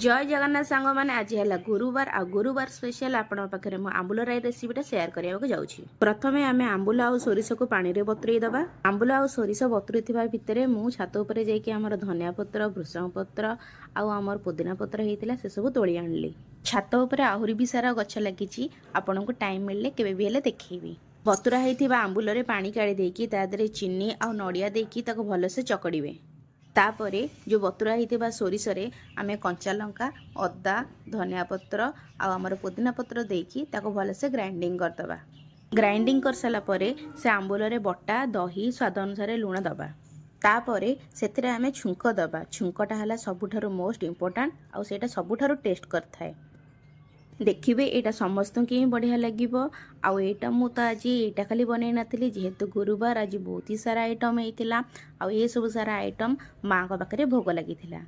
ଜୟ ଜଗନ୍ନାଥ ସାଙ୍ଗମାନେ, ଆଜି ହେଲା ଗୁରୁବାର ଆଉ ଗୁରୁବାର ସ୍ପେଶାଲ ଆପଣଙ୍କ ପାଖରେ ମୁଁ ଆମ୍ବୁଲ ରାଇ ରେସିପିଟା ସେୟାର କରିବାକୁ ଯାଉଛି। ପ୍ରଥମେ ଆମେ ଆମ୍ବୁଲ ଆଉ ସୋରିଷକୁ ପାଣିରେ ବତୁରେଇ ଦେବା। ଆମ୍ବୁଲ ଆଉ ସୋରିଷ ବତୁରେଇଥିବା ଭିତରେ ମୁଁ ଛାତ ଉପରେ ଯାଇକି ଆମର ଧନିଆ ପତ୍ର, ଭୃଷଙ୍ଗ ପତ୍ର ଆଉ ଆମର ପୁଦିନା ପତ୍ର ହେଇଥିଲା, ସେସବୁ ତୋଳି ଆଣିଲି। ଛାତ ଉପରେ ଆହୁରି ବି ସାରା ଗଛ ଲାଗିଛି, ଆପଣଙ୍କୁ ଟାଇମ୍ ମିଳିଲେ କେବେ ବି ହେଲେ ଦେଖେଇବି। ବତୁରା ହେଇଥିବା ଆମ୍ବୁଲରେ ପାଣି କାଢ଼ି ଦେଇକି ତା ଦେହରେ ଚିନି ଆଉ ନଡ଼ିଆ ଦେଇକି ତାକୁ ଭଲସେ ଚକଡ଼ିବେ। ତାପରେ ଯେଉଁ ବତୁରା ହେଇଥିବା ସୋରିଷରେ ଆମେ କଞ୍ଚା ଲଙ୍କା, ଅଦା, ଧନିଆ ପତ୍ର ଆଉ ଆମର ପୁଦିନା ପତ୍ର ଦେଇକି ତାକୁ ଭଲସେ ଗ୍ରାଇଣ୍ଡିଙ୍ଗ କରିଦେବା। ଗ୍ରାଇଣ୍ଡିଙ୍ଗ କରିସାରିଲା ପରେ ସେ ଆମ୍ବୁଲରେ ବଟା ଦହି, ସ୍ୱାଦ ଅନୁସାରେ ଲୁଣ ଦେବା। ତାପରେ ସେଥିରେ ଆମେ ଛୁଙ୍କ ଦେବା। ଛୁଙ୍କଟା ହେଲା ସବୁଠାରୁ ମୋଷ୍ଟ ଇମ୍ପୋର୍ଟାଣ୍ଟ ଆଉ ସେଇଟା ସବୁଠାରୁ ଟେଷ୍ଟ କରିଥାଏ। ଦେଖିବେ, ଏଇଟା ସମସ୍ତଙ୍କୁ ହିଁ ବଢ଼ିଆ ଲାଗିବ। ଆଉ ଏଇଟା ମୁଁ ତ ଆଜି ଏଇଟା ଖାଲି ବନେଇ ନଥିଲି, ଯେହେତୁ ଗୁରୁବାର ଆଜି ବହୁତ ହି ସାରା ଆଇଟମ୍ ହେଇଥିଲା ଆଉ ଏସବୁ ସାରା ଆଇଟମ୍ ମାଆଙ୍କ ପାଖରେ ଭୋଗ ଲାଗିଥିଲା।